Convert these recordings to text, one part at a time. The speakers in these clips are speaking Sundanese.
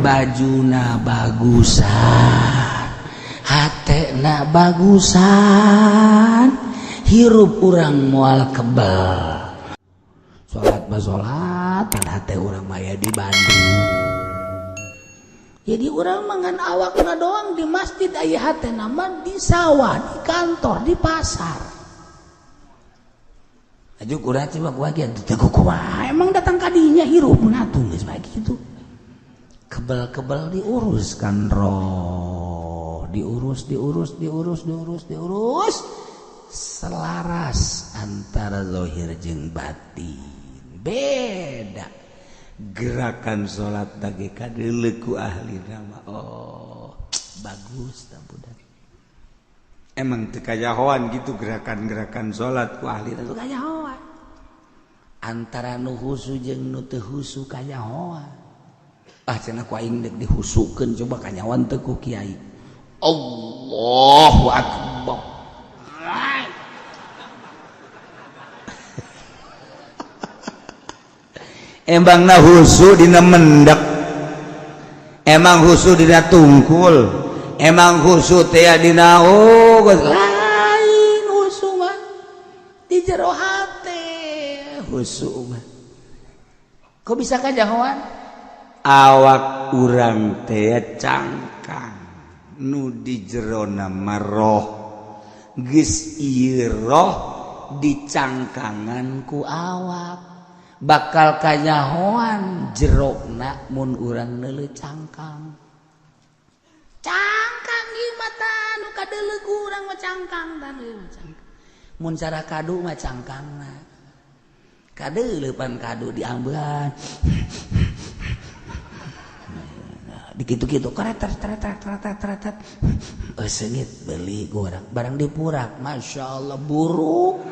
Bajuna bagusan, hatena bagusan, hirup urang moal kebel. Salat mah salat, hate urang mah di Bandung. Jadi urang mah ngan awakna doang di masjid, aya hatena mah di sawah, di kantor, di pasar. Aju kurang coba gua ge teu kumaha emang datang kadinya hirup atuh geus bae kitu. Kebel-kebel diurus kan roh, diurus, diurus, diurus, diurus, diurus, selaras antara zahir jeung batin. Beda gerakan salat lagi kadeuleu ku ahli nama. Oh, bagus tah budak. Emang teu kajahoan gitu gerakan-gerakan salat ku ahli teh kajahoan. Antara nu husu jeung nu teu husu kajahoan. Ah, cenah ku aing deuk dihusukeun, coba kanyawan teu ku kiai. Allahu akbar. Emang na husu dina mendek, emang husu dina tungkul, emang husu teh dina oh lain. Husu mah di jero hate husu mah. Kok bisa kajahoan? Awak urang teh cangkang, nu di jerona mah roh. Geus ieu roh dicangkangan ku awak, bakal kanyahoan jerona mun urang neuleuh cangkang. Cangkang ieu mah tah nu kadeuleu ku urang mah cangkang tah ieu mah cangkang. Mun cara kadu mah cangkangna kadeuleu pan kadu diambean dikitu-kitu keretet keretet keretet keretet, seungit beli gorang barang dipurak, masya Allah buruk.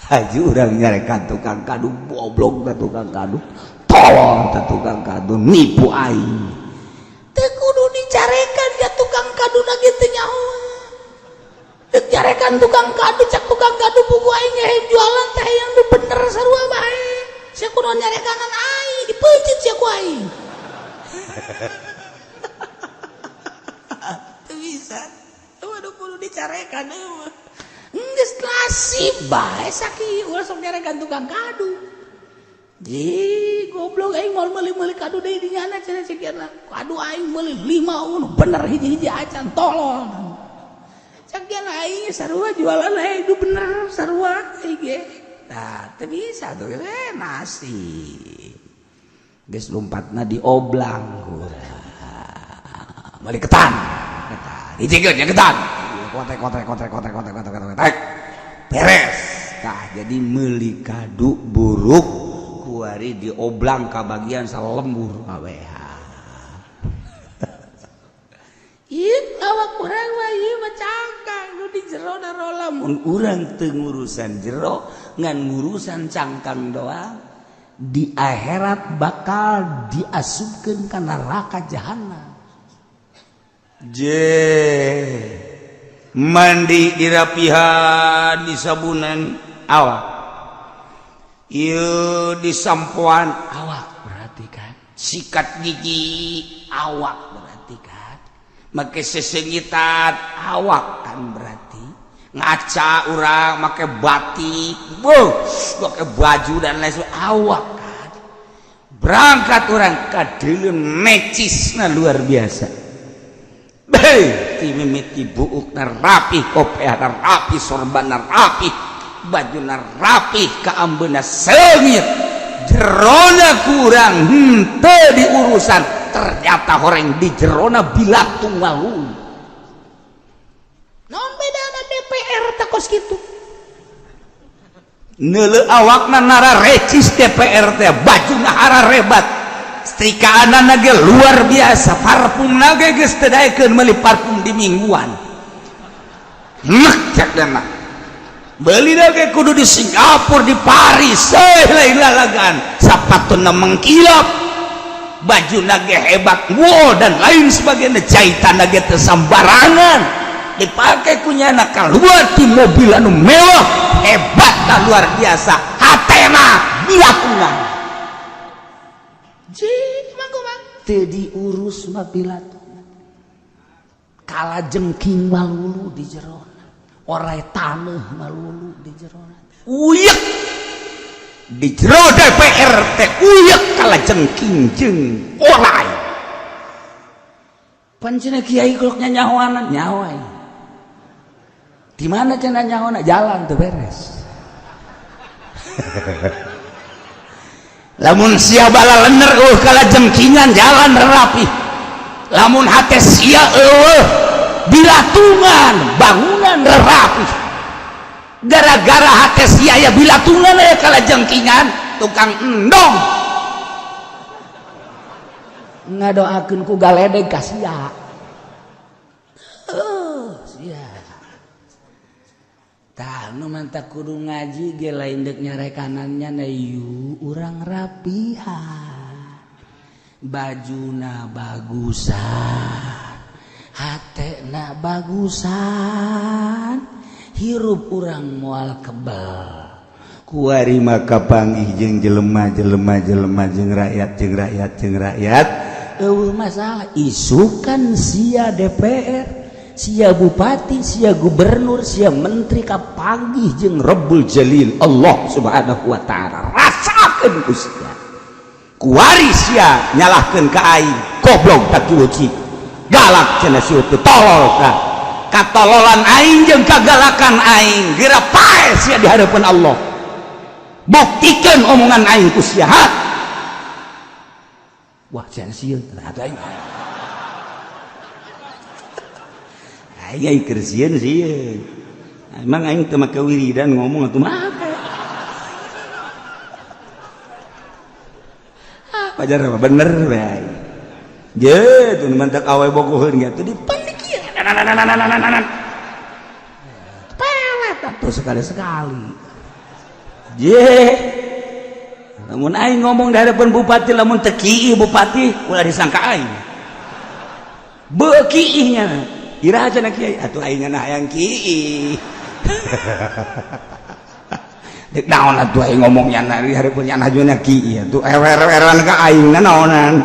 Haji urang nyarekan tukang kadu goblok teh, tukang kadu tolol teh, tukang kadu nipu aing. Teu kudu dicarekan ya tukang kadu na ge teu nyaho. Teu carekan tukang kadu, cak tukang kadu buku aing jualan teh yang nu bener sarua bae. Sia kudu nyarekanan aing, dipeuncit sia ku aing. Teu bisa. Waduh, kudu dicarekan eueuh. Geus nasib bae sakieu ulah sok nyarekan tukang kadu. Ih, goblok aing moal meuli-meuli kadu deui di nyana cenah sekian lah. Kadu aing meuli 5 nu bener hiji-hiji acan, tolol. Sakieu aing sarua jualan aing nu bener sarua aing ge. Nah, teu bisa tuh nasib. Geus lompatna dioblang urang. Meuli ketan. Ketan. Hijikeun nya ketan. Kotek kotek kotek kotek kotek kotek kotek. Beres. Tah, jadi meuli kadu buruk kuari dioblang ka bagian salembur kabehan. Ieu awak urang mah ieu mah cangkang nu di jero rola. Mun urang teu ngurusan jero ngan ngurusan cangkang doang, di akhirat bakal diasupkeun ka neraka jahanam. Je mandi dirapihan, disabunan awak, ieu disampoan awak berarti kan, sikat gigi awak berarti kan, make sesengitan awak kan berarti, ngaca urang make batik, buh, make baju dan lain sebagainya awak kan. Berangkat urang kadeuleu necisna luar biasa. Beuh, ti mimiti buukna rapih, kopeahna rapih, sorbanna rapih, bajuna rapih, kaambeuna seungit, jerona kurang henteu diurusan, ternyata horeng di jerona bilatung walu. Naon bedana DPR teh kos kitu? Neuleu awakna nara recis DPR teh, bajuna hararebat, setrikaanana ge luar biasa, parfumna ge geus teu daekeun meuli parfum di mingguan. Nek cek mah beli ge kudu di Singapura, di Paris, lain lalagan, sapatuna mengkilap, baju ge hebat, wow, dan lain sebagainya, jahitan ge teu sambarangan dipakai kunyana, keluar di mobil anu mewah hebat dan luar biasa, hatena bilakungan. Ji mang kumaha teu diurus mah bilatungan kala jengking malulu di jerona orai taneuh malulu di jerona uyek di jero DPR teh uyek kala jengking jeung orai. Pan cenah kiai kuluknya nyahoanan nyawa di mana cenah nyahoana jalan teu beres. Lamun sia bala lener eueuh kala jengkingan jalan rapi, lamun hate sia eueuh bilatungan bangunan rapi, gara-gara hate sia ya bilatungan aya kala jengkingan tukang endong ngadoakeun ku galedeg ka sia. Sia tah nu mantak kudu ngaji ge lain deuk nyarekanannya na yu urang rapihan bajuna bagusan hatena bagusan hirup urang moal kebal. Kuari maka panggih jeung jelema-jelema jelema jeung rakyat jeung rakyat jeung rakyat eueuh masalah isukan sia DPR sia bupati sia gubernur sia menteri kapanggih jeung Rabbul Jalil Allah Subhanahu wa taala rasakeun ku sia. Kuari sia nyalahkeun ka aing goblok tak kieu galak cenah sieu teh tolol ka katololan aing jeung kagalakan aing geura pae sia di hadapan Allah. Buktikeun omongan aing ku sia. Wah sia sieun atuh aing. Aing keur sieun sieun. Emang aing teu make wiridan ngomong atuh mah. Pajar mah bener bae. Je tuh mantak awe bogoheun ge atuh dipandikieu. Pelet atuh sekali-sekali. Je lamun aing ngomong di hadapan bupati lamun teu kiih bupati ulah disangka aing. Beukiihnya iraha cenah kiai atuh aing na hayang kiih. Dek naon atuh aing ngomong nyana di hadapan nyana juna kiih atuh ewer-eweran ka aing na naonan.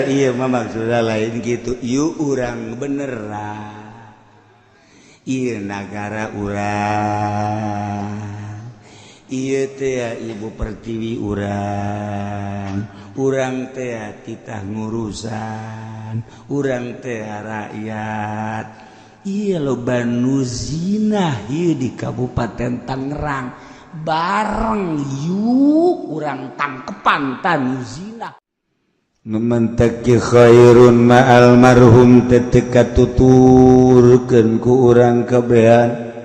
Iya mah maksudna lain gitu ieu urang beneran ieu nagara urang ieu teh ibu pertiwi urang urang teh titah ngurusan urang teh rakyat ieu loba nu zina ieu di Kabupaten Tangerang bareng yuk urang tangkepan tanu zina. Numenteki khairun ma'al marhum teteka tuturkeun ku urang kabehan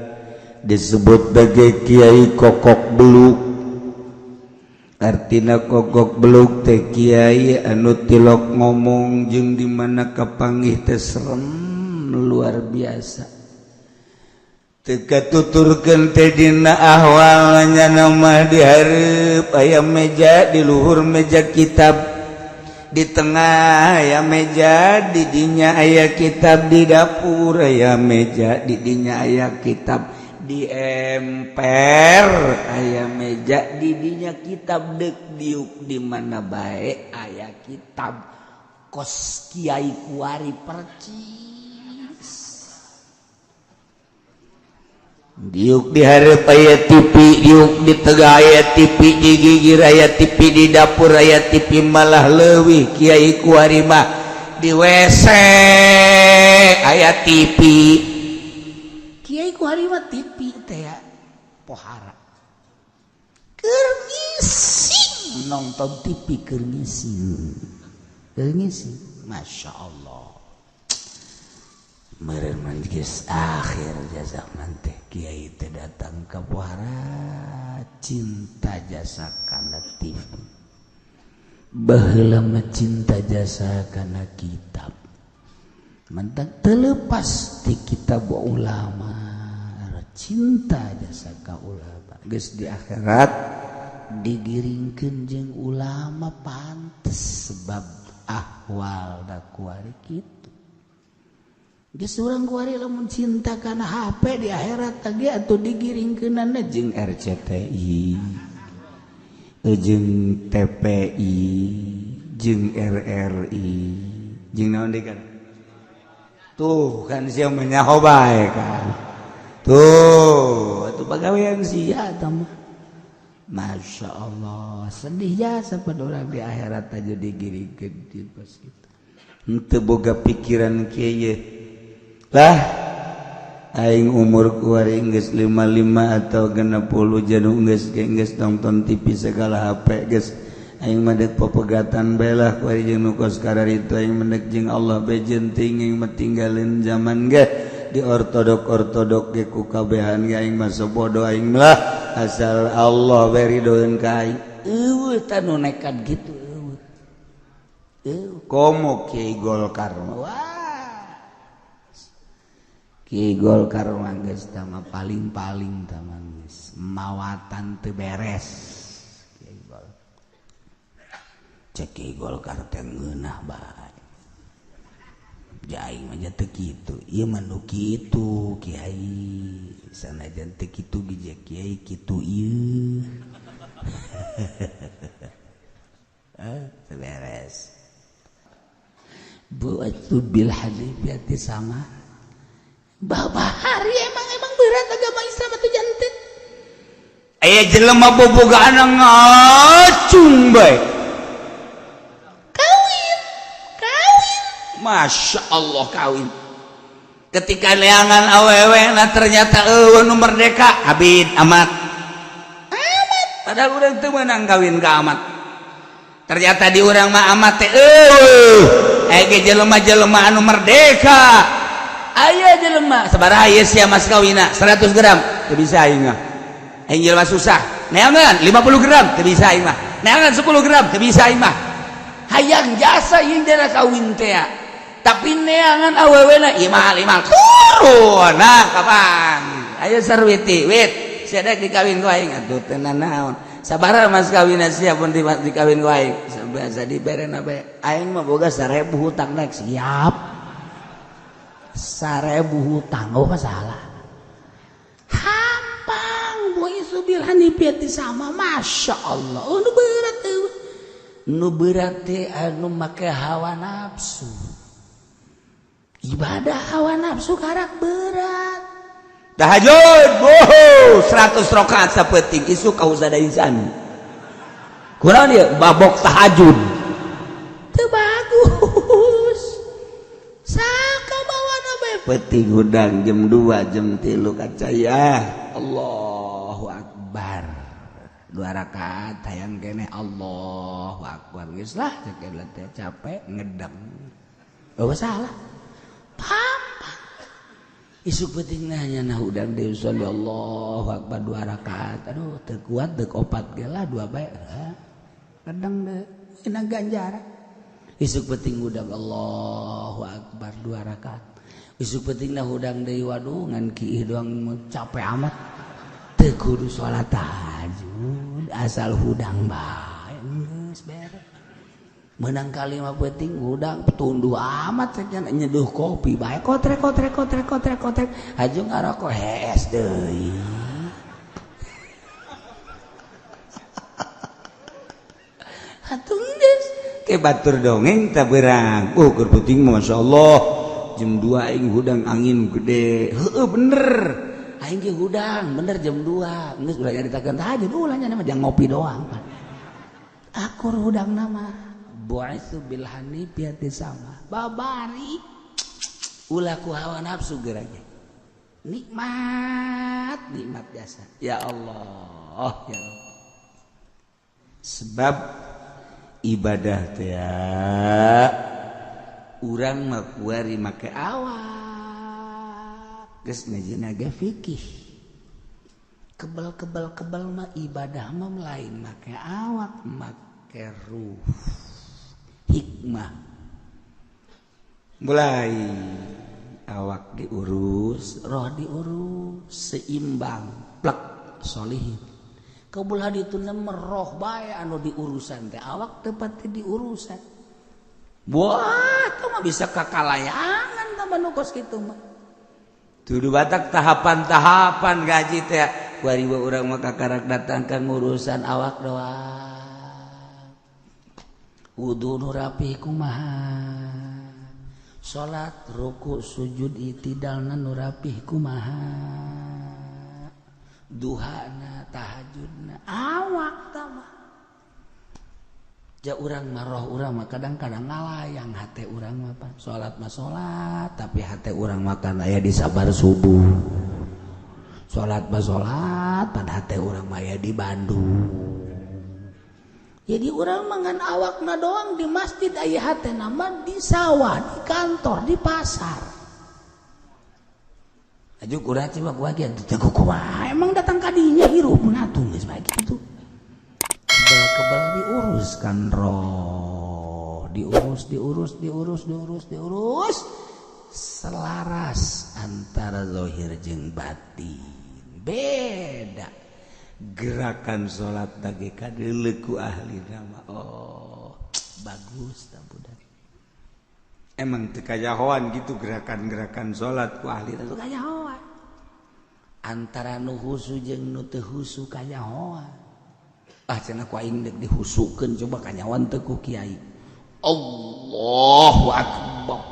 disebut bagai kiai kokok beluk. Artina kokok beluk teh kiai anu tilok ngomong jeung di mana kapanggih teh serem luar biasa. Teka tuturkeun teh dina ahwal nyana mah di hareup aya meja di luhur meja kitab di tengah aya meja di dinya aya kitab di dapur aya meja di dinya aya kitab di emper aya meja di dinya kitab deuk diuk di mana bae aya kitab kos kiai kuari percis diuk di hareup aya TV diuk di tengah aya TV di gigir aya TV di dapur aya TV malah leuwih kiai kuari mah di WC aya TV kiai kuari mah TV teh ya pohara keur ngising nonton TV keur ngising Masya Allah meureun geus akhir zaman teh kiai teh datang ka pohara cinta jasa kana TV baheula mah cinta jasa kana kitab mentak terlepas ti kitab ulama cinta jasa ka ulama geus di akhirat digiringkeun jeung ulama pantes sebab ahwal da kuari kitu. Geus urang kuari lamun cinta kana HP di akhirat ge atuh digiringkeunana jeung RCTI jeung TPI jeung RRI jeung naon deui kan. Tuh kan sia mah nyaho bae kan. Tuh atuh pagawean sia eta mah. Masya Allah, sedih jasa pada orang di akhirat aja digiringkeun di pas gitu. Henteu boga pikiran kieu lah. Aing umur kuari geus 55 atau 60 janu geus geus nonton TV segala HP geus aing mah deuk popegatan bae lah kuari jeung nu kos kararitu. Aing mah deuk jeung Allah bae jenting, aing mah tinggalin zaman ge di ortodok-ortodok ge ku kabehan ge aing mah bodoh aing lah, asal Allah bae ridoeun ka aing. Eueuh tah nu nekat gitu eueuh. Eueuh komo Kiai Golkar mah. Wah, Kiai Golkar mah geus tah mah paling-paling tah mah geus mawatan teu beres. Kiai Golkar cek Kiai Golkar teh ngeunah bae. Aing mah teu kitu, ieu mah nu kitu kiai, sanajan teu kitu ge kiai kitu ieu. Teu beres. Buatu bil hanifiyati sama. Babahari emang emang berat agama Islam atau jantan. Aya jelema bobogaan ngacung bae. Kawin, kawin. Masya Allah kawin. Ketika neangan awewe nah ternyata eueuh nu merdeka, abid amat. Amat. Padahal urang teu meunang kawin ka amat. Ternyata di urang mah amat teh eueuh. Aya ge jelema-jelema anu merdeka. Aya jelema sabaraha ieu sia mas kawina 100 gram teu bisa aing mah. Aing jelema susah. Neangan 50 gram teu bisa aing mah. Neangan 10 gram teu bisa aing mah. Hayang jasa ieu dina kawin teh. Tapi neangan awewena ieu mahal ieu mahal. Turun nah kapan? Ayo sarwiti wit sia dek dikawin ku aing atuh teu nanaon. Sabaraha mas kawina sia pun dikawin ku aing. Biasa diberena bae. Aing mah boga 1000 hutang nek siap. 1000 hutang oh masalah. Hampang buisu bil hanifiyati sama Masya Allah. Oh, nu berat eueuh. Nu berat teh anu make hawa nafsu. Ibadah hawa nafsu karak berat. Tahajud, boho, 100 rakaat sapeuting isuk kausada insan. Kurang dia babok tahajud. Teu bagus. Saka bawana bae Peuting hudang jam 2 jam 3 kacaya. Allahu Akbar. 2 rakaat hayang keneh Allahu Akbar. Geus lah cek teh capek ngedeng. Oh salah. Pampang. Isuk peuting nanya nah hudang deui sholli Allahu Akbar 2 rakaat. Aduh teu kuat deuk opat ge lah 2 bae. Ngedeng deui ina ganjaran. Isuk peuting hudang Allahu Akbar 2 rakaat. Isuk peuting nah hudang deui waduh ngan kiih doang capek amat. Teu kudu salat tahajud asal hudang bae geus beres. Menang kalima peuting hudang tunduh amat cek nyeduh kopi bae kotrek kotrek kotrek kotrek kotrek haju ngarokok hees deui. Atuh geus ke batur dongeng tak berang. Oh keur peuting masyaallah jam 2 aing hudang angin gede. Heueuh bener. Aing ge hudang bener jam 2. Geus ulah nyaritakeun tahajud ulah nya mah jang ngopi doang. Akur hudang nama. Bu'itsu bil hanifiyati sama. Babari ulah ku hawa nafsu geuranya. Nikmat, nikmat jasa. Ya Allah, ya Allah. Sebab ibadah teh urang mah kuari make awak. Geus ngajina ge fikih. Kebel-kebel-kebel mah ibadah mah lain make awak, make ruh. Hikmah. Mulai awak diurus, roh diurus, seimbang, plek solihin. Kabulah dituna meroh bae anu diurusan teh awak teu pati diurusan. Wah, teu mah bisa kakalayangan tah mah nu kos kitu mah. Tuduh batak tahapan-tahapan gaji teh kuari urang mah kakarak datang ka ngurusan awak doang. Wudu nu rapi kumaha, salat ruku sujud itidalna nu rapih kumaha, duhana tahajudna awak tama. Ja urang mah roh urang mah kadang-kadang ngalayang hate urang mah pan. Salat mah salat tapi hate urang mah kan aya di sabar subuh. Salat mah salat pan hate urang mah aya di Bandung. Jadi urang mah ngan awakna doang di masjid aya hatena mah di sawah, di kantor, di pasar. Aju urang cuma bagian teu kumaha emang datang ka dinya hirup atuh geus bae kitu. Kebal-kebal diurus kan roh, diurus diurus diurus diurus diurus selaras antara zahir jeung batin. Beda gerakan salat lagi kadeuleu ku ahli nama. Oh, bagus tah budak. Emang teu kajahoan gitu gerakan-gerakan salat ku ahli teh kajahoan. Antara nu husu jeung nu teu husu kajahoan. Ah cenah ku aing deuk dihusukeun coba kanyawan teu ku kiai. Allahu akbar.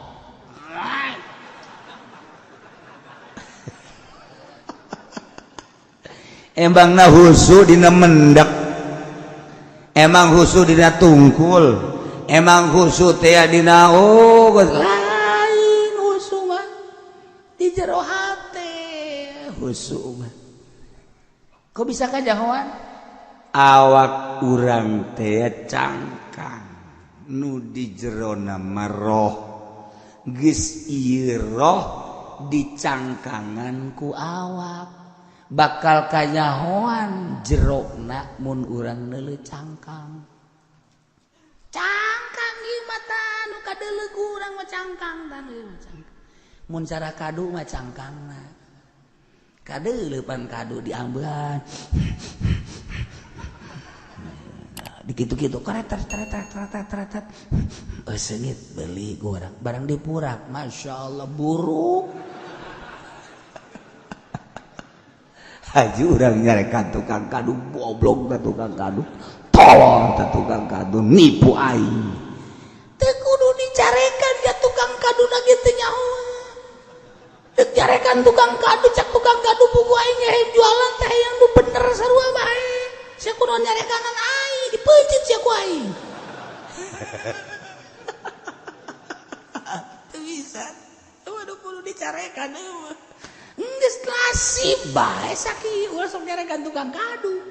Emangna husu dina mendek, emang husu dina tungkul, emang husu teh dina oh lain husu mah di jero hate husu mah. Kok bisa kajahoan? Awak urang teh cangkang nu di jerona mah roh, geus ieu roh dicangkangan ku awak bakal kanyahoan jerona mun urang neuleuh cangkang. Cangkang ieu mah tah nu kadeuleu ku urang mah cangkang tah ieu mah cangkang. Mun cara kadu mah cangkangna. Kadeuleu pan kadu diambean. Dikitu-kitu karetet karetet karetet karetet. Seungit beli ku urang barang dipurak Masya Allah buruk. Haji urang nyarekan tukang kadu goblok teh tukang kadu tolol teh tukang kadu nipu aing. Teu kudu dicarekan ya tukang kadu na ge teu nyaho. Teu carekan tukang kadu cak tukang kadu buku aing ge jualan teh yang nu bener sarua bae. Sia kudu nyarekanan aing dipeuncit sia ku aing. Teu bisa. Waduh kudu dicarekan eueuh. Geus nasib bae sakieu ulah sok nyarekan tukang kadu.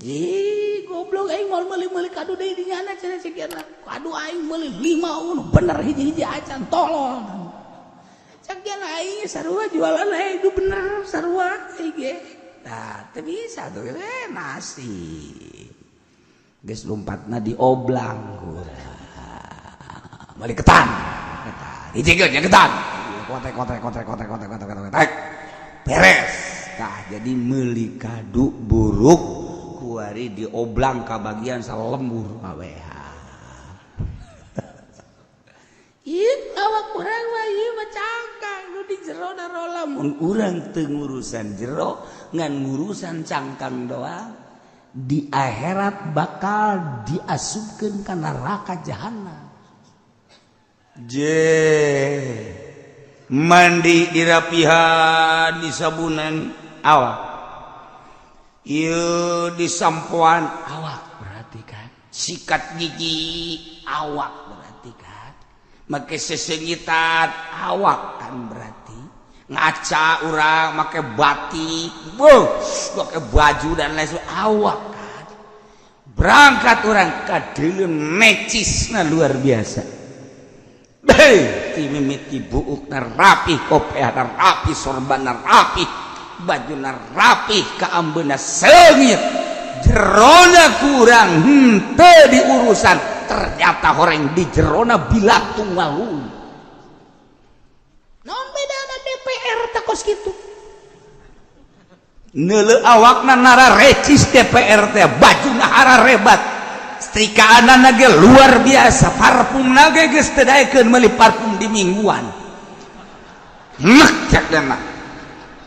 Ji goblok aing moal meuli-meuli kadu deui di nyana cenah sekian. Kadu aing meuli 5 nu bener hiji-hiji acan tolol. Sakieu aing sarua jualan aing nu bener sarua aing ge. Tah teu bisa tuh nasib. Geus lompatna dioblang urang. Meuli ketan. Ketan. Hijikeun nya ketan. Kotek kotek kotek kotek kotek kotek kotek beres. Tah jadi meuli kadu buruk kuari dioblang ka bagian salembur kabehan. Ieu awak urang mah ieu mah cangkang nu di jero na rola mun urang teu ngurusan jero ngan ngurusan cangkang doang di akhirat bakal diasupkeun ka neraka jahanam. Je mandi dirapihan disabunan awak ieu disampoan awak berarti kan sikat gigi awak berarti kan make sesengitan awak kan berarti ngaca urang make batik beuh make baju dan lain sebagainya awak kan berangkat urang kadeuleu necisna luar biasa. Hei, ti mimiti buukna rapih, kopeahna rapih, sorbanna rapih, bajuna rapih, kaambeuna seungit, jerona kurang henteu diurusan, ternyata horeng di jerona bilatung walu. Naon bedana DPR teh kos kitu? Neuleuh awakna nara recis DPR teh, bajuna hararebat, setrikaanana ge luar biasa, parfumna ge geus teu daekeun meuli parfum di mingguan. Nek cek mah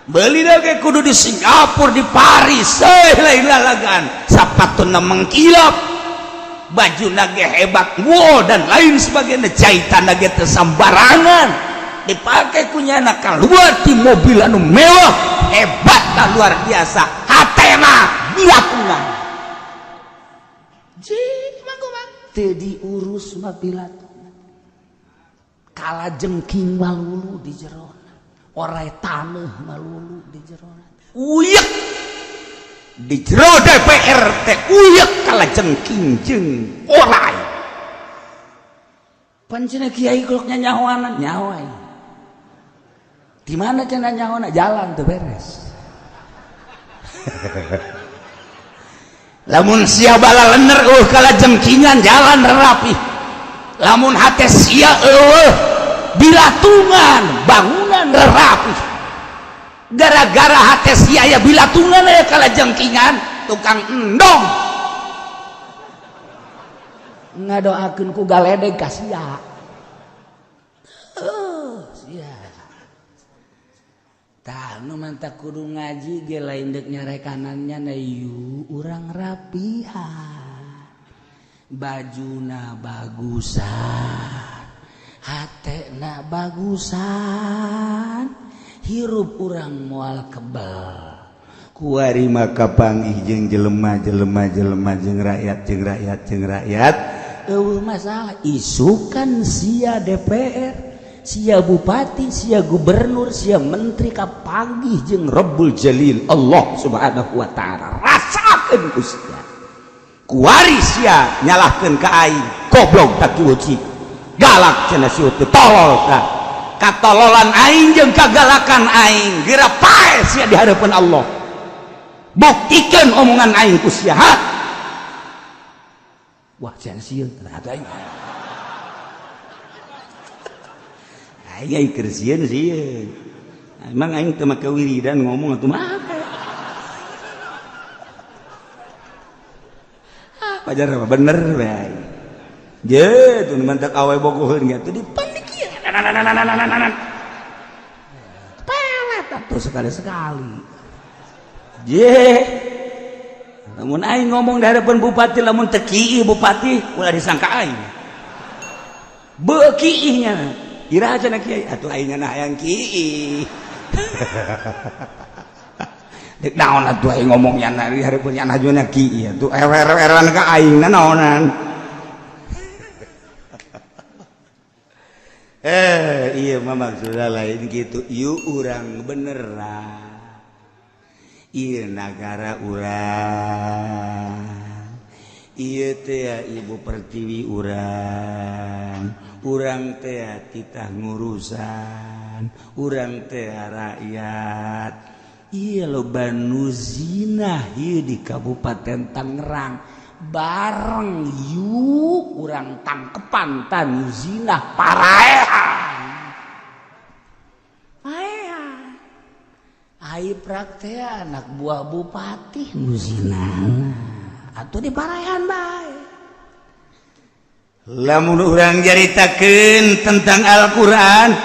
beli lagi kudu di Singapura, di Paris, eh lain lalagan, sapatuna mengkilap, baju nage hebat, wow, dan lain sebagainya, jahitan nage teu sambarangan dipakai ku nyana, keluar di mobil anu mewah, hebat lah, luar biasa, hatena bilatungan. Ji mah kumaha teu diurus mah bilatungan, kalajengking malulu di jerona, orai taneuh malulu di jerona. Uyek di jero DPR teh, uyek kalajengking jeung orai. Pan cenah kiai kolok nyanyahoanan nyaho aing. Di mana cenah nyahona? Jalan teu beres. Lamun sia bala lener eueuh kalajengkingan, jalan rapi. Lamun hate sia eueuh bilatungan, bangunan rapi. Gara-gara hate sia ya bilatungan aya kalajengkingan, tukang endong ngadoakeun ku galedeg ka sia. Sia. Tah nu mantak kudu ngaji ge lain deuk nyarekanannya na, yu urang rapihan. Bajuna bagusan, hatena bagusan, hirup urang moal kebal. Kuari maka panggih jeung jelema, jelema, jelema jeung rakyat, jeung rakyat, jeung rakyat. Eueuh masalah isukan sia DPR, sia bupati, sia gubernur, sia menteri kapanggih jeung Rabbul Jalil Allah Subhanahu wa taala, rasakeun ku sia. Kuari sia nyalahkeun ka aing, goblok tak kieu, galak cenah, sieu teh tolol. Tah katololan aing jeung kagalakan aing geura pae sia di hadapan Allah. Buktikan omongan aing ku sia, ha? Wah, sia sieun atuh aing. Aing ai keur sieun sieun. Emang aing teu make wiridan ngomong atuh mah. Ah, pajar mah bener bae. Je, tuh mantak awe bogoheun ge atuh dipanik ieu. Pelet atuh sekali-sekali. Je. Lamun aing ngomong di hadapan bupati, lamun teu kiih bupati ulah disangka aing. Beukiihnya. Iraha cenah kiai? Atuh aing na hayang kiih. Dek naon atuh aing ngomong nyana di hadapan nyana juna kiih atuh ewer-eweran ka aing na naonan. Iya mah maksudna lain gitu. Ieu urang beneran. Ieu nagara urang. Ieu teh ibu pertiwi urang. Urang teh titah ngurusan, urang teh rakyat. Ieu loba nu zina ieu di Kabupaten Tangerang. Bareng yuk urang tangkepan tanu zina paraehan. Paehan. Ai prakte anak buah bupati nu zinana. Atuh diparaehan bae. Lamun urang nyaritakeun tentang Al-Qur'an,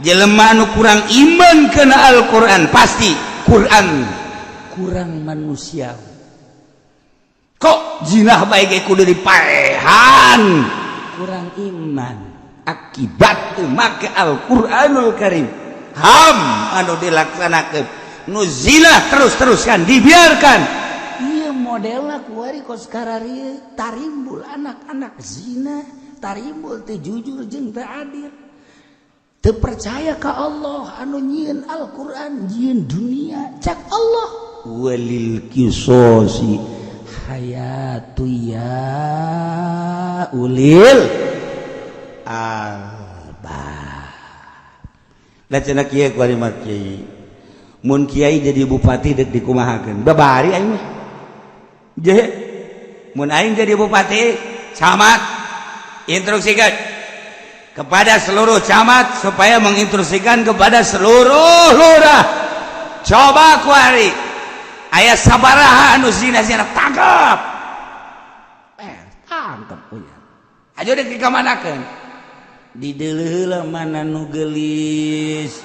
jelema anu kurang iman kana Al-Qur'an pasti Quran kurang manusia. Kok jinah bae ge kudu dipaehan, kurang iman akibat teu make Al-Qur'anul Karim. Ham anu dilaksanakeun nu zina terus-terusan dibiarkan. Iya modelna kuari kos kararieu tarimbul anak-anak zina, tarimbul teu jujur jeung teu adil, teu percaya ka Allah anu nyieun Al-Qur'an, nyieun dunia. Cak Allah, walil kisosi hayatu ya ulil albab. Da cenah kieu kuari mah kiai, mun kiai jadi bupati deuk dikumahakeun? Babari aing mah. Je, mun aing jadi bupati, camat instruksikan kepada seluruh camat supaya menginstruksikan kepada seluruh lurah. Coba kuari aya sabaraha anu zina-zina, tangkap. Tangkap punya. Aja dek dikamanakeun. Dideuleu heula mana nu geulis.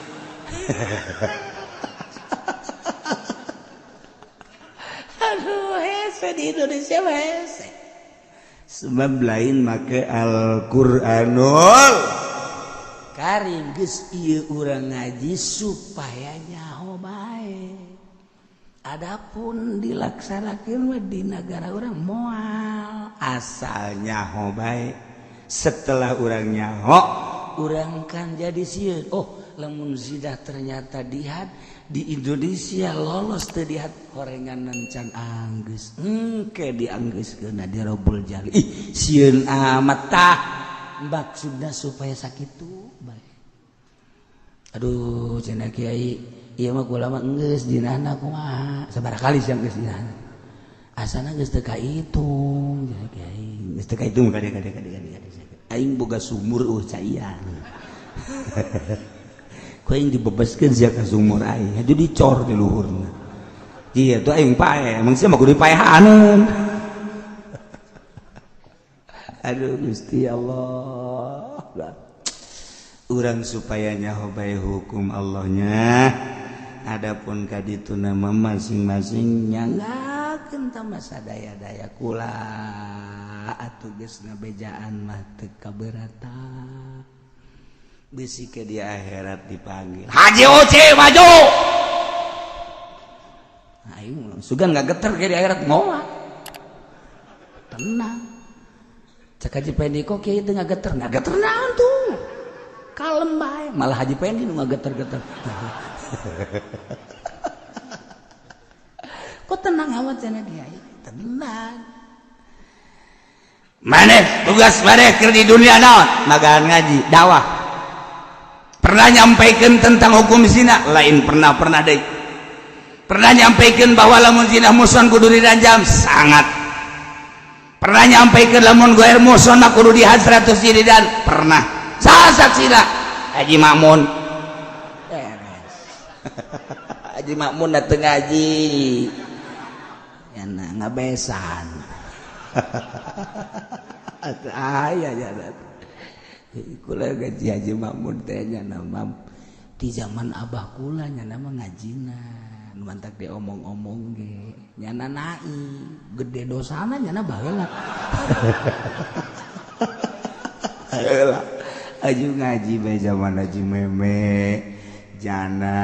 Aduh, hese di Indonesia mah hese. Sebab lain make Al-Qur'anul Karim. Geus ieu urang ngaji supaya nyaho bae. Adapun dilaksanakeun mah di negara urang moal, asal nyaho bae. Setelah urang nyaho, urang kan jadi sieun. Oh, lamun zina ternyata dihad di Indonesia, lolos teu dihad? Horengan can anggeus, engke dianggeuskeun di Robul Jali. Ih, sieun amat. Tah, maksudna supaya sakitu bae. Aduh, cenah kiai, ieu mah kula mah geus dinana kumaha sabaraha kali sia geus dinana, asana geus teu kahitung. Cenah kiai, geus teu kahitung. Kade kade kade kade kade, aing boga sumur caian, ku aing dibebaskeun sia ka sumur aing, jadi dicor di luhurna. Iya tuh, aing pae, emang sia mah kudu dipaehaneun. Aduh Gusti Allah, urang supaya nyaho bae hukum Allahnya. Adapun kaditu nama masing-masing nyanggakeun tah masa daya-daya kula atuh geus ngabejaan mah teu kaberatan. Bisi ke di akhirat dipanggil, "Haji Oce maju." Aing sugan nggak geter ke di akhirat, moal, tenang. Cek Haji Pendi, kok kiai teu ngageter? Ngageter naon tuh, kalem bae. Malah Haji Pendi nu ngageter-geter. Kok tenang amat, cenah kiai. Tenang. Maneh tugas maneh keur di dunia naon? Magaan ngaji, dakwah. Pernah nyampaikan tentang hukum zina? Lain pernah, pernah deh. Pernah nyampaikan bahwa lamun zina muhson kudu diranjam? Sangat. Pernah nyampaikan lamun ghair muhson kudu dihad 100 jilidan? Pernah. Saha saksina? Haji Makmun. Beres. Haji Makmun dateng ngaji. Yana ngabesan. Aya ya. Kula gaji Haji Makmun teh nya nama di zaman abah kula nya nama ngajina mantak diomong-omong ge nyana naib gede dosana nyana baheula. Heula aju ngaji bae zaman Haji Meme jana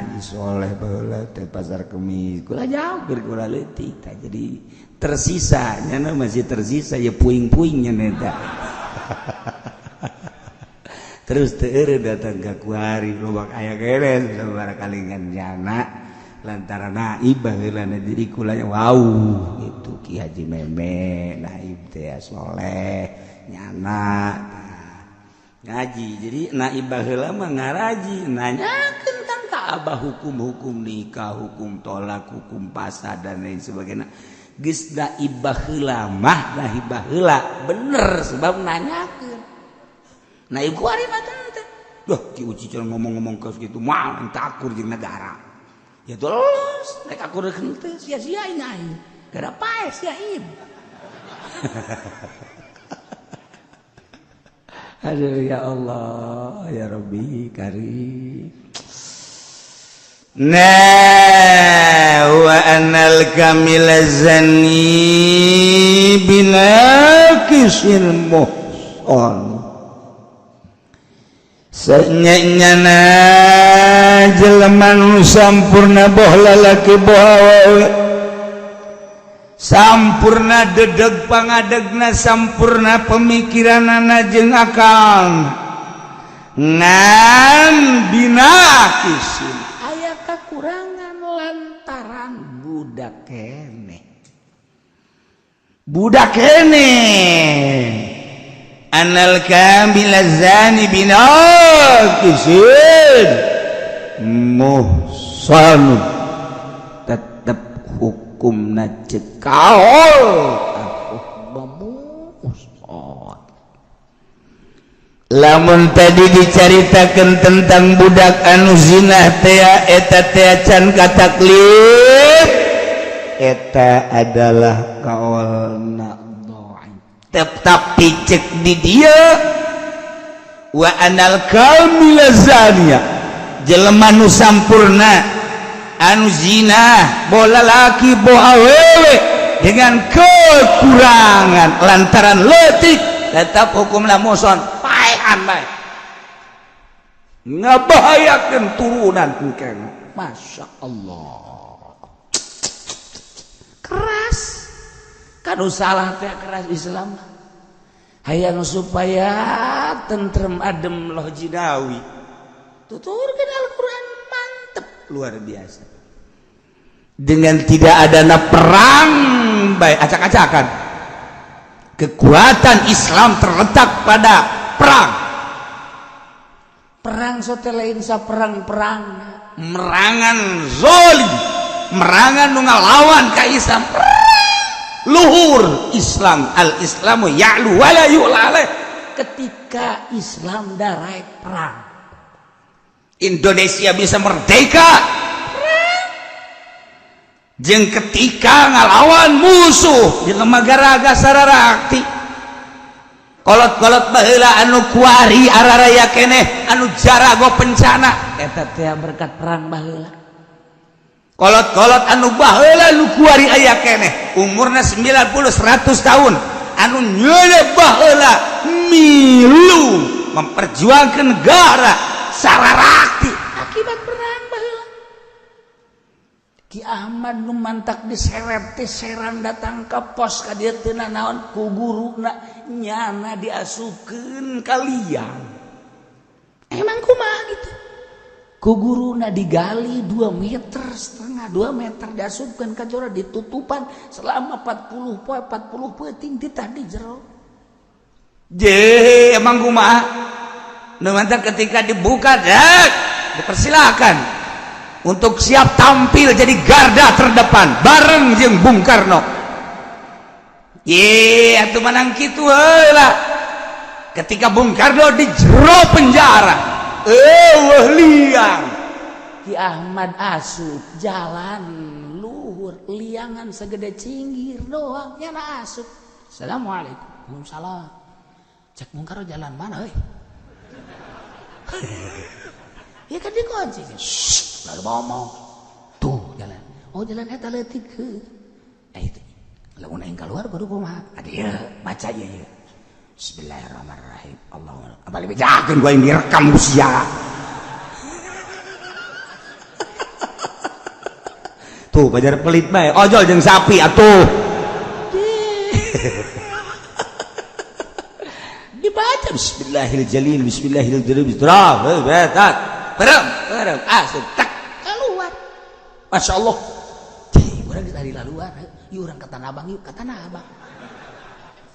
Haji Soleh baheula teh Pasar Kemis. Kula jauh keur kula leutik tah, jadi tersisa nyana, masih tersisa ya puing-puingnya eta. Terus teu datang ke kuari lobak aya kene sabaraha kalingan jana lantaran naib baheula, jadi kulanya wow itu Ki Haji Meme naib teh soleh nyana ngaji. Jadi naib baheula mah ngaraji nanyakeun kan ka abah hukum-hukum nikah, hukum tolak, hukum pasah, dan lain sebagainya. Geus naib baheula mah naib baheula bener sebab nanyakeun. Naib kuari mah teh, duh, Ki Uci ngomong-ngomong ke gitu mah takur jeung negara. Ya terus rek aku rek henteu sia-sia aing gara pae sia ib. Aduh ya Allah ya Rabbi karim. Nah, wa anal kamila zani binaqisil muhson. Senyana jelema nu sampurna, boh lalaki boh awewe, sampurna dedeg pangadegna, sampurna pemikiranana jeung akal, ngan binaqisin aya kakurangan lantaran budak keneh, budak keneh. Anal kamila zani binaqisin muhsan, tetep hukumna cekaol muhsan. Lamun tadi dicaritakan tentang budak anu zina teh, eta teh can kataklif, eta adalah kaolna, tetapi cek di dia Wa anal kamila zania, jelema nu sampurna anu zina bola laki bo awewe dengan kekurangan lantaran letik tetap hukumna muhson, paehan bae, ngabahayakeun turunan engkeng. Masya Allah, keras kan salah teh, keras Islam. Hayang supaya tentrem adem loh jinawi, tuturkan Al-Quran, mantep luar biasa. Dengan tidak adanya perang baik acak-acakan, kekuatan Islam terletak pada perang. Perang sote lain sa perang-perang, merangan zolim, merangan nu ngalawan ka Islam. Luhur Islam, al Islamu ya'lu wala yu'la alaih. Ketika Islam darai perang, Indonesia bisa merdeka. Jeung ketika ngalawan musuh di lembaga sararakti, kolot-kolot baheula anu kuari araraya keneh, anu jarago pencana eta teh berkat perang baheula. Kolot-kolot anu baheula nu kuari aya keneh umurna 90 100 tahun, anu nyeule baheula milu memperjuangkan negara sararakti akibat perang baheula. Ki Ahmad nu mantak diseret teh Serang, datang ke pos ka dieu teu naon ku guruna, nyana diasupkeun ka liang. Emang kumaha gitu ku guruna digali 2 meter setengah, 2 meter, diasupkeun ka jero, ditutupan selama 40 poe 40 peuting, ditah di jero. Je, emang kumaha nu mantak ketika dibuka dek dipersilakan untuk siap tampil jadi garda terdepan bareng jeung Bung Karno. Ye, atuh menang kitu heula. Ketika Bung Karno di jero penjara, eueuh liang. Ki Ahmad asup jalan luhur, liangan segede cinggir doang, nyana asup. Assalamualaikum. Waalaikumsalam. Cek Bung Karno, jalan mana euy? Ya kan dikunci. Shh, lalu ngomong. Tuh jalan. Oh, jalan eta leutik heuh. Eh, itu. Lamun aing keluar kudu kumaha? Ada ya, baca ya ya. Bismillahirrahmanirrahim. Allahumma. Abali bejakeun gua yang direkam ku sia. Tuh pajar pelit bae. Ojol jeung sapi atuh. Dibaca bismillahirrahmanirrahim, bismillahirrahmanirrahim. Bismillahirrahmanirrahim. Berem, berem, asup, tak keluar. Masya Allah. Cih, urang dari laluan. Yuk urang ke Tanah Abang yuk, ke Tanah Abang.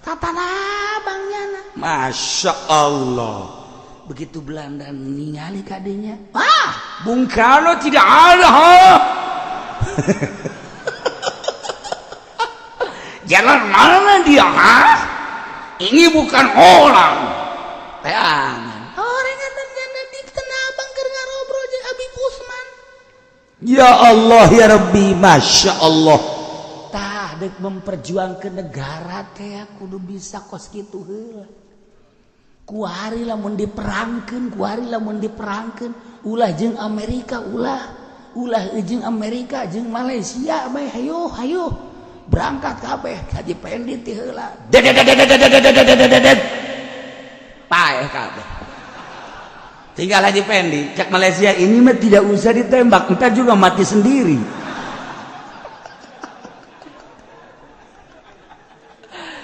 Ke Tanah Abang nyana. Masya Allah. Begitu Belanda ningali kadenya, ah, Bung Karno tidak ada. Ha? Jalan mana dia? Ha? Ini bukan orang. Teangan. Orengan nyana di Tanah Abang keur ngarobrol jeung Habib Usman. Ya Allah ya Rabbi, Masya Allah. Tah dek memperjuangkan negara teh kudu bisa kos kitu heula. Kuari lamun diperangkeun, kuari lamun diperangkeun, ulah jeung Amerika, ulah ulah jeung Amerika jeung Malaysia bae, hayo hayo berangkat kabeh Haji Pendi ti heula. Dedet paeh kabeh. Tinggal Haji Pendi, cek Malaysia ini mah tidak usah ditembak, entar juga mati sendiri.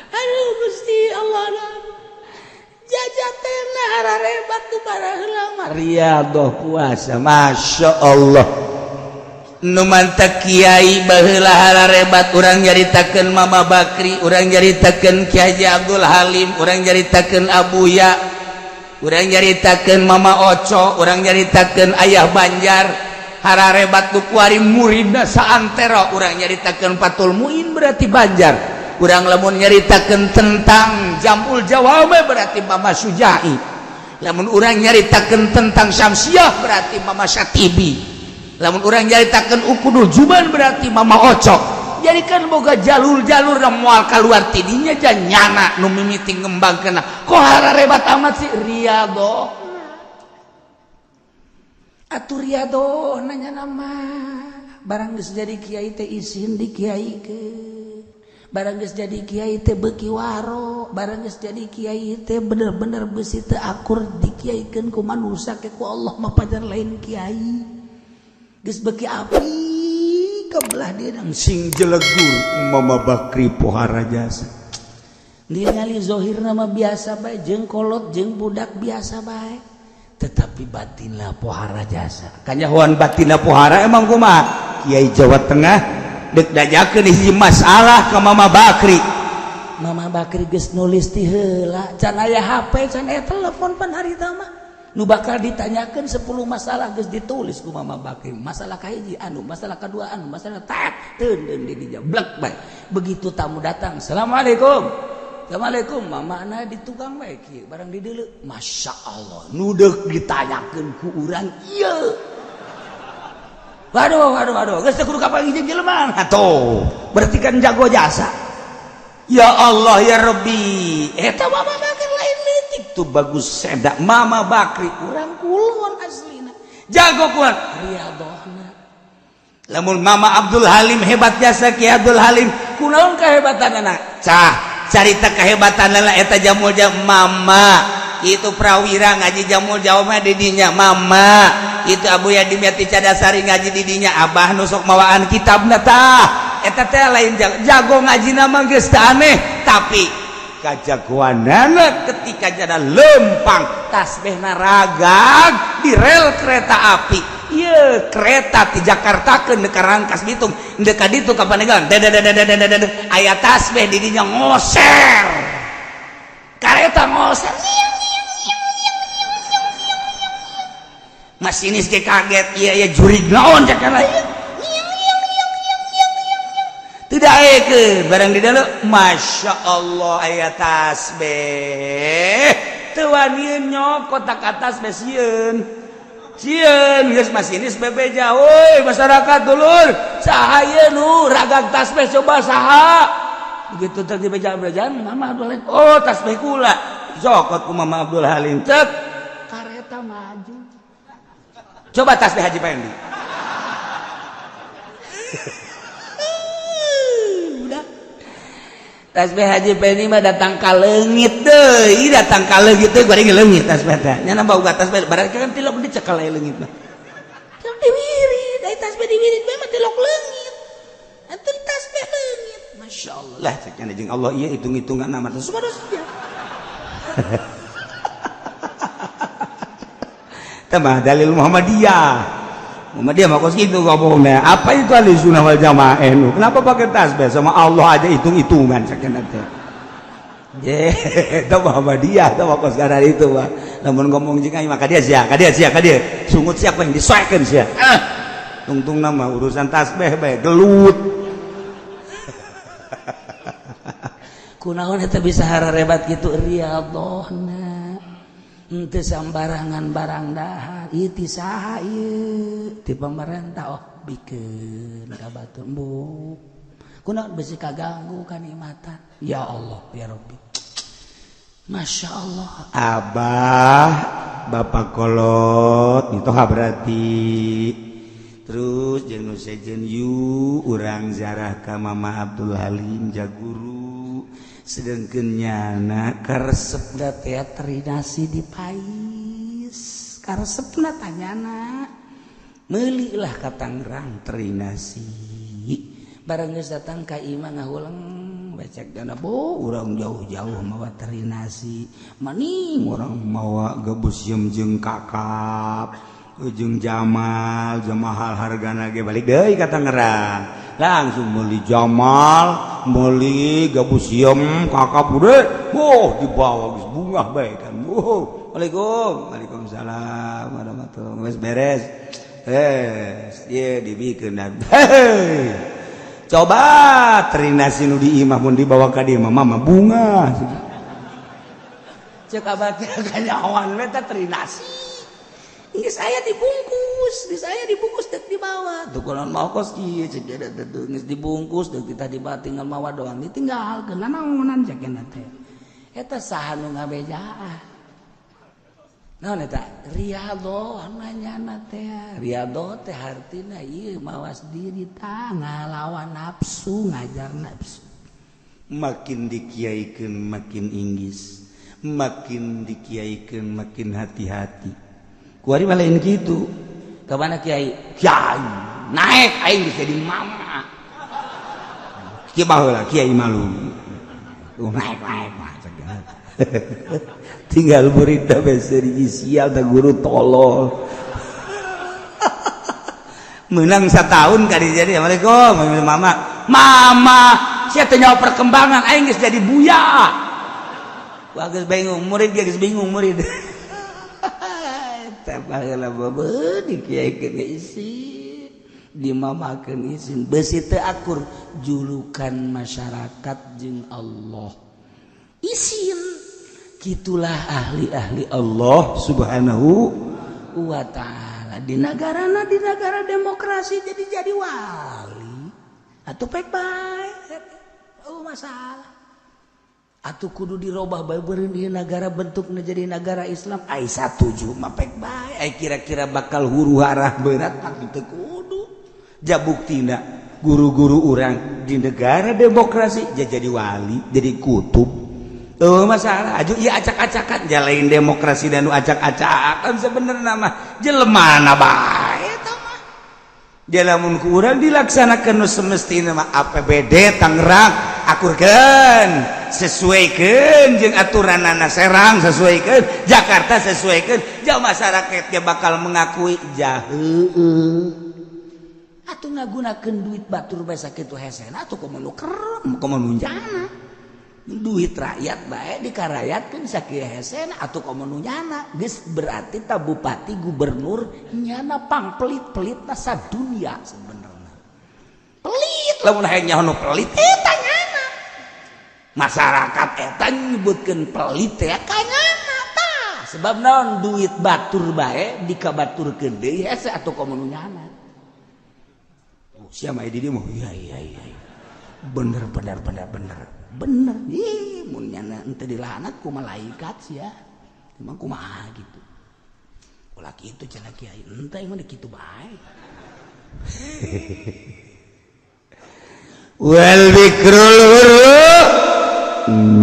Aduh Gusti Allah, jajatena hararebat tuh baheula mah riyadhah puasa, Masya Allah. Nu mantak kiai baheula hararebat, urang nyaritakeun Mama Bakri, urang nyaritakeun Ki Haji Abdul Halim, urang nyaritakeun Abuya, urang nyaritakeun Mama Oco, urang nyaritakeun Ayah Banjar, hararebat nu kuari muridna saantero. Urang nyaritakeun Fathul Muin berarti Banjar, urang lamun nyaritakeun tentang Jamul Jawame berarti Mama Sujai, lamun urang nyaritakeun tentang Syamsiah berarti Mama Syatibi, lamun urang nyaritakeun Ukudul Juban berarti Mama Oco. Jadi kan boga jalur-jalur dan moal keluar tidinya nyana nu mimiti ngembangkeun. Kok hararebat amat sih riyadhoh? Atuh riyadhoh nanya nama barang geus jadi kiai teh isin di kiaikeun, barang geus jadi kiai teh beuki waro, barang geus jadi kiai teh bener-bener beusi teu akur dikiaikeun ku manusia ke ku Allah mah pajar lain kiai. Geus beuki api kebelah dia sing jelegur Mama Bakri pohara jasa. Ningali zohir nama biasa bae jeung kolot jeung budak biasa bae, tetapi batinlah pohara jasa. Kanyahoan batinna pohara emang kumaha? Kiai Jawa Tengah dek dajakeun hiji masalah ka Mama Bakri. Mama Bakri geus nulis ti heula, can aya HP, can aya telepon pan harita mah. Nu bakal ditanyakeun 10 masalah geus ditulis ku Mama Bakri. Masalah kahiji anu, masalah kedua anu, masalah tak teun di dinya blek bae. Begitu tamu datang, "Assalamualaikum." "Assalamualaikum." Mama na di tukang bae kieu, barang di deuleu. Masya Allah, nu deuk ditanyakeun ku urang ieu. Waduh, waduh, waduh, geus teu kudu kapanggih jeung jelema. Atuh, berarti kan jago jasa. Ya Allah ya Rabbi, eta Mama Bakri lain leutik tuh bagus sedak Mama Bakri urang kulon aslina. Jago kuat riyadhohna. Lamun Mama Abdul Halim hebat jasa Ki Abdul Halim, kunaon kehebatanana? Cah, carita kehebatanana eta jamul jam Mama itu prawira ngaji jamul jawab didinya Mama itu Abu Yadim Yati Cadasari ngaji didinya Abah nusok mawaan kitabna tah. Eta teh lain jago, jago ngaji nama geus teu aneh, tapi kajagoanana ketika jada lempang tasbihna ragag di rel kereta api. Ieu kereta di Jakarta ke Rangkas Bitung dekat itu ka Pandeglang, aya tasbih di dinya ngoser, kareta ngoser. Masinis ge kaget, iya iya jurig naon cek kana ieu. Tidak eke barang di dalam, Masya Allah aya tasbih. Teu wanian nyokot ka tasbih sieun. Sieun geus masinis bebeja, "Woi masyarakat dulur, saha ieu nu ragag tasbih coba saha?" Begitu teh dibeja-bejaan Mama Abdul Halim, "Oh tasbih kula." Cokot ku Mama Abdul Halim, cek kareta maju. Coba tasbih Haji Pendi. Udah. Tasbih Haji Pendi mah datang ka leungit deui, datang ka leungit deui, bari leungit tasbih teh. Nya nambah uga tasbih, barang kan tilok dicekal aya leungit mah. Tilok diwirid, ai tasbih diwirid bae mah tilok leungit. Atuh tasbih leungit. Masya Allah. Lah cek nya jeung Allah ieu hitung-hitungan nama teh subhanallah. Tambah dalil Muhammadiyah. Muhammadiyah mah kos kitu ngomongna. Apa itu ahli sunnah wal jamaah nu? Kenapa pakai tasbih sama Allah aja hitung-hitungan cek nya teh. Ye, itu Muhammadiyah itu mah kos kadar itu mah. Lamun ngomong jeung aing mah ka dia sia, ka dia sia, ka dia. Sungut siapa yang disoekeun sia. Ah. Tungtung nama urusan tasbih bae gelut. Kunaon eta bisa hararebat kitu riyadhohna. Henteu sambarangan barang dahar ieu ti saha ieu ti pamarentah, oh bikeun ka batur embung kunaon besi kaganggu kanikmatan. Ya Allah ya Rabbi, Masya Allah. Abah bapak kolot itu berarti terus jeung nu sejen yu urang zarah ka Mama Abdul Halim jaguru sedangkan nyana karesepna teh terinasi di pais, karesepna tanyana meulilah ka Tangerang terinasi. Barang geus datang ka imah ngahuleng becek dana bo urang jauh-jauh mawa terinasi maning urang mawa gabus yem jeung kakap jeung Jamal jamahal hargana ge balik deui ka Tangerang langsung meuli Jamal meuli gabus yem kakap udah oh dibawa geus bungah bae kan. Oh Waalaikum waalaikumsalam warahmatullahi geus beres ye dibikeun. Coba terinasi nu di imah mun dibawa ka dieu mah mama bunga. Cek abah teh kanyahoan we teh terinasi. Geus aya dibungkus, geus aya dibungkus deuk dibawa. Tuh kunaon mau kos kieu cek dia teh geus dibungkus deuk kita dibawa tinggal mawa doang ditinggalkeun naonan cek teh. Eta saha nu ngabejaan? Naon eta? Riyadhoh nanyana teh. Riyadhoh teh hartina ieu mawas diri tah ngalawan nafsu, ngajar nafsu. Makin dikiaikeun makin inggis, makin dikiaikeun makin hati-hati. Kuari mah lain kitu. Ka mana kiai? Kiai naik aing geus jadi mama. Kieu baheula kiai malu. Tuh naik-naik mah tinggal murid beseri sial da guru tolol. Menang setahun kali jadi assalamualaikum mama. Mama, sia teh nyawa perkembangan aing geus jadi buya. Wah geus bingung murid geus bingung murid. Eta baheula bebeun dikiaikeun isin, dimamakeun isin, beusi teu akur julukan masyarakat jeung Allah. Isin gitulah ahli-ahli Allah Subhanahu wa ta'ala di negarana, di negara demokrasi jadi wali atau pek bae. Oh masalah atuh kudu dirobah bae beureun ieu negara bentukna jadi negara Islam ai satuju mah pek bae ai kira-kira bakal huru hara berat mah teu kudu. Ja buktina guru-guru urang di negara demokrasi jadi wali jadi kutub. Oh masalah aju ieu acak-acakan jalain demokrasi dan nu acak-acakan sebenarnya mah jelema bae eta mah. Lamun ku urang dilaksanakan nu semestina mah APBD Tangerang akurkeun, sesuaikan jeung aturanana, Serang sesuaikan, Jakarta sesuaikan, jauh masyarakatnya bakal mengakui jahe. Atuh ngagunakeun duit batur bae sakitu hesena atuh komo nu kerem komo nu nyana. Duit rakyat bae dikarayatkeun sakieu hesena atuh komo nu nyana. Geus berarti ta bupati gubernur nyana pangpelit-pelitna sadunia sebenarnya. Pelit lamun hayang nyaho nu pelit eta nyana. Masyarakat eta nyebutkeun pelit teh ka nyana tah. Sebab naon duit batur bae dikabaturkeun deui hese atuh komo nu nyana. Oh, siapa di dia mau? Iya. Bener bener bener bener. Bener. Ih, mun nyana ente dilaknat ku malaikat sia. Emang kumaha gitu. Ulah kitu cenah kiai. Ente emang kitu bae. Wal bikrul hurru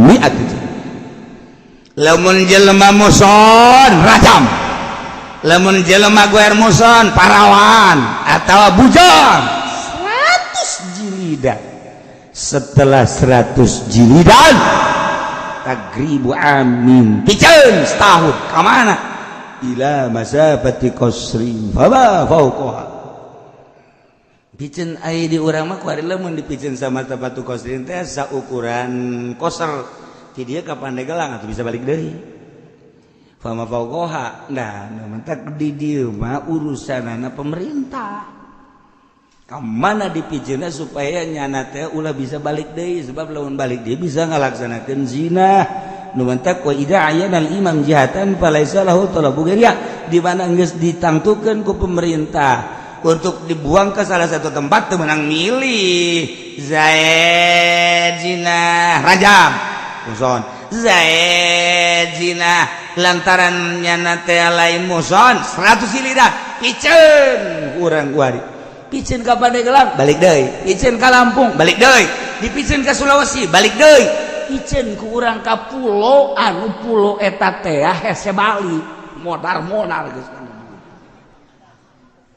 mi'atu. Lamun jelema muson rajam. Lamun jelema guer muson parawan atawa bujang 100 jilidan. Setelah 100 jilidan tagribu amin piceun setahun ka mana ila masafati qasrin fama fawqaha. Piceun ai di urang mah kuari lamun dipiceun sama tapatu qasrin teh saukuran koser ti dieu ka Pandeglang atuh bisa balik deui fama fawqaha. Nah mentak di dieu mah urusanana pemerintah ka mana dipiceunna supaya nyana teh ulah bisa balik deui sebab lamun balik deui bisa ngalaksanakeun zina. Nu mentak wa idza ayyana al imam jihatan falaisa lahu talabu ghairiha, di mana geus ditangtukeun ku pemerintah untuk dibuang ke salah satu tempat teu meunang milih. Zaid zina rajam muson, Zaid zina lantaran nyana teh lain muson 100 jilidan piceun urang kuari piceun ka Pandeglang balik deui, piceun ka Lampung balik deui, dipiceun ka Sulawesi balik deui, piceun ku urang ka pulo anu pulo eta teh hese Bali modar-modar geus.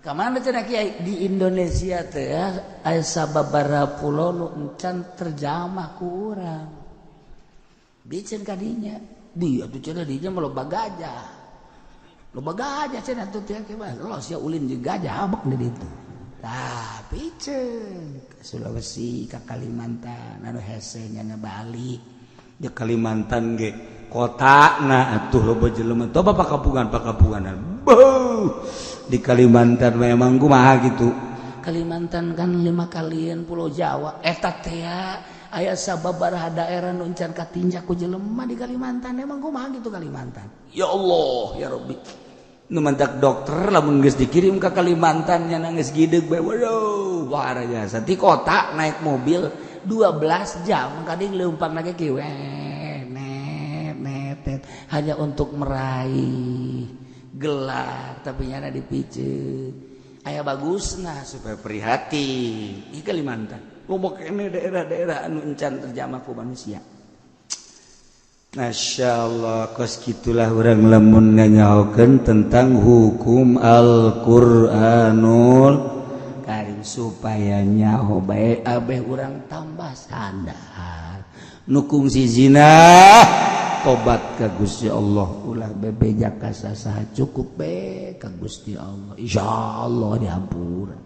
Ka mana cenah kiai di Indonesia teh aya sababaraha pulo nu encan terjamah ku urang. Piceun ka dinya. Di atuh cenah dinya mah loba gajah. Loba gajah cenah atuh teh los ya ulin jeung gajah abek di ditu. Tah piceun ke Sulawesi ka Kalimantan anu hese nya balik. Di Kalimantan ge kota nah atuh loba jelema toba pakapungan-pakapunganan. Beuh. Di Kalimantan memang kumaha gitu. Kalimantan kan 5 kalian Pulau Jawa eta teh aya sababaraha daerah nu encan katinjak ku jelema di Kalimantan. Emang kumaha gitu Kalimantan? Ya Allah ya Rabbi. Nu mantak dokter lamun geus dikirim ke Kalimantan nya geus gideg bae, waduh, luar biasa. Di kota naik mobil 12 jam, kadang leumpang lagi kieu net net net, hanya untuk meraih gelar, tapi nyana dipiceun aya bagusna supaya prihatin di Kalimantan. Loba keneh daerah-daerah anu encan terjamah ku manusia. Masya Allah, kos gitulah urang lamun nganyahokeun tentang hukum Al-Qur'anul Karim, supaya nyaho bae abeh urang tambah sadar nu kungsi zina tobat ka Gusti Allah. Ulah bebeja ka sasaha, cukup be ka Gusti Allah, insyaallah dihampura.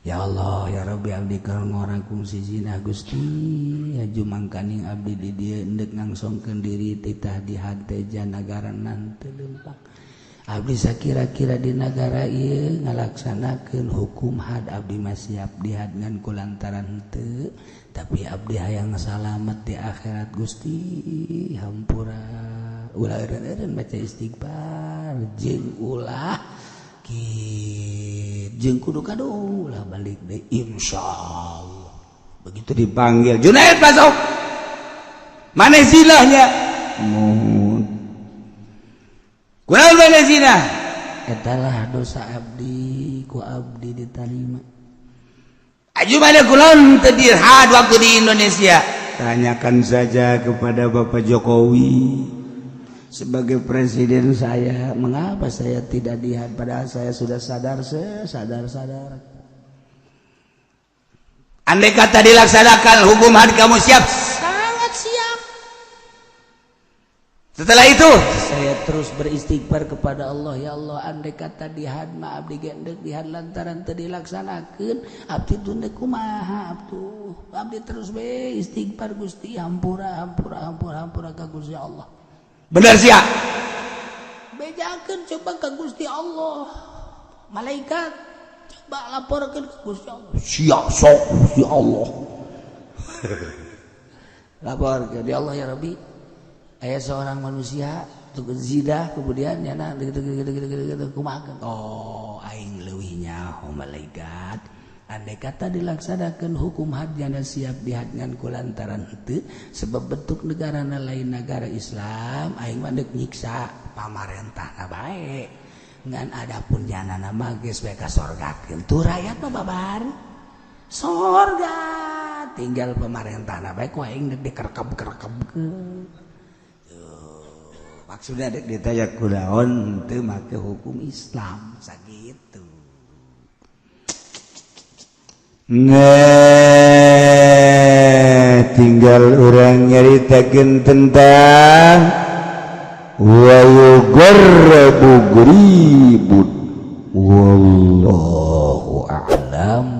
Ya Allah, ya Rabbi, abdi keur ngora kungsi zina, Gusti. Haju mangkaning abdi di dieu endek ngangsongkeun diri titah di hate nagara nanti lempang abdi. Sakira-kira di nagara ieu ngalaksanakeun hukum had, abdi mah siap dihad, ngan kulantaran henteu, tapi abdi hayang salamet di akhirat, Gusti, hampura. Ulah eureun-eureun baca istighfar jeung ulah jeung kudu kado ulah balik deh, insyaallah. Begitu dipanggil, "Junaid, masuk." "Mana zinahnya?" "Mohon." "Kunaon mana zina?" "Etalah dosa abdi, ku abdi diterima." "Aju mana kulon teu dihad waktu di Indonesia?" Tanyakan saja kepada Bapak Jokowi sebagai presiden saya, mengapa saya tidak dihad padahal saya sudah sadar, sadar sadar. Andai kata dilaksanakan hukum had, kamu siap? Sangat siap. Setelah itu saya terus beristighfar kepada Allah, "Ya Allah, andai kata dihad mah abdi gendek dihad lantaran teu dilaksanakeun abdi teu kumaha atuh." Abdi terus be istighfar, "Gusti, hampura, hampura, hampura, hampura ka Gusti Allah." Bener siap? Bejakeun coba ke Gusti Allah, malaikat coba laporkan ke Gusti Allah. Siap sok Gusti Allah, lapor ke dia, "Allah, ya Rabbi, aya seorang manusia tuh zina, kemudian nyana gitu gitu gitu gitu gitu, kumaha?" "Oh, aing leuwih nyaho, malaikat. Andai kata dilaksanakan hukum had, jana siap dihad, ngan kulantaran henteu, sebab bentuk negara lain negara Islam, aing mah deuk nyiksa pamarentahna bae. Ngan adapun jana mah geus bae kasorgakeun tuh, rakyat mah babar sorga, tinggal pemarentahna bae ku aing deuk dikerkeb-kerkebkeun." Maksudnya dek ditanya kunaon teu make hukum Islam sakitu. Nah, tinggal urang nyaritakeun tentang wa yugarrabu gharibun, wallahu a'lam.